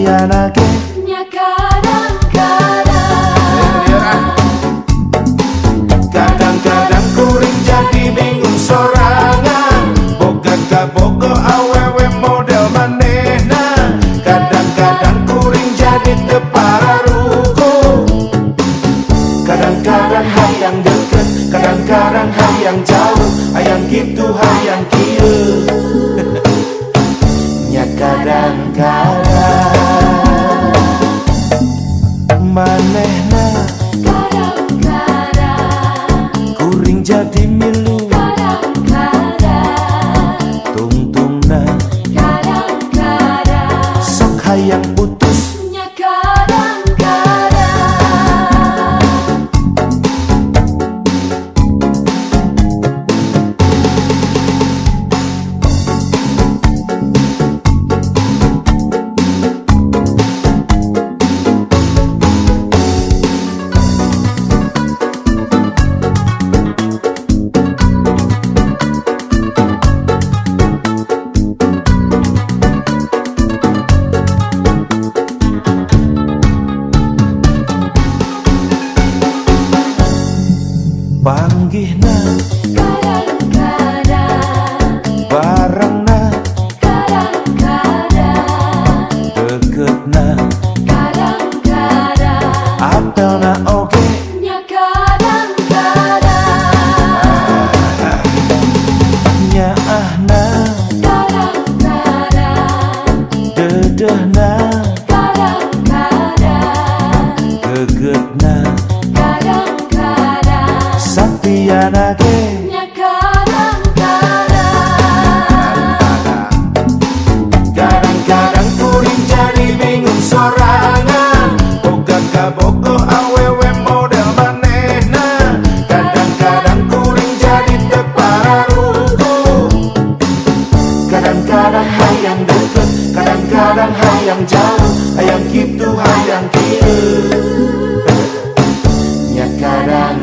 Sateuacanna ge. Nya kadang-kadang. Kadang-kadang kuring jadi bingung sorangan, boga kabogoh awewe model manehna. Kadang-kadang kuring jadi teu pararuguh. Kadang-kadang hayang deket, kadang-kadang hayang jauh, hayang kitu hayang kieu. Nya kadang-kadang manehna. Kadang-kadang. Kuring jadi milu. Kadang-kadang. Tungtungna. Kadang-kadang. Sok hayang putus. Nya kadang-kadang. Panggihna. Kadang-kadang. Barengna. Kadang-kadang. Deketna. Kadang-kadang. Apelna oge. Nya kadang-kadang. Nyaahna. Kadang-kadang. Dedehna. Kadang-kadang. Gegetna. Kadang-kadang. Sateuacanna ge. Nya kadang-kadang. Kadang-kadang kuring jadi bingung sorangan, boga kabogoh awewe model manehna. Kadang-kadang kuring jadi teu pararuguh. Kadang-kadang hayang deket, kadang-kadang hayang jauh, hayang kitu hayang kieu. Nya kadang